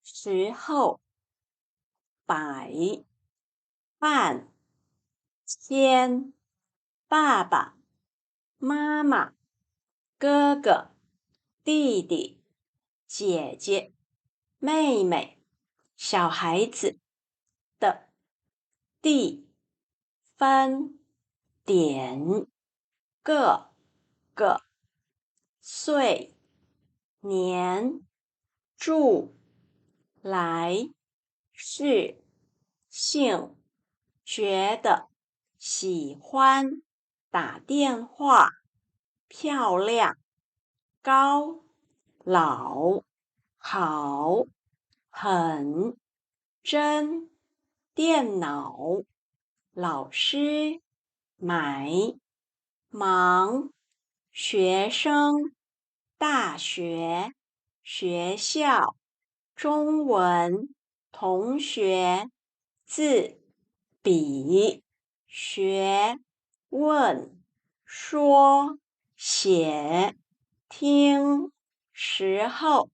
時候、百、半、千、爸爸、媽媽、哥哥、弟弟、姐姐、妹妹、小孩子的、地、分、點、個、個、歲、年、住、來、是、姓、覺得、喜歡、打電話、漂亮、高、老、好、很、真、電腦、老師、買、忙、學生、大學、學校、中文、同學、字、筆、學、問、說、寫、聽、時候。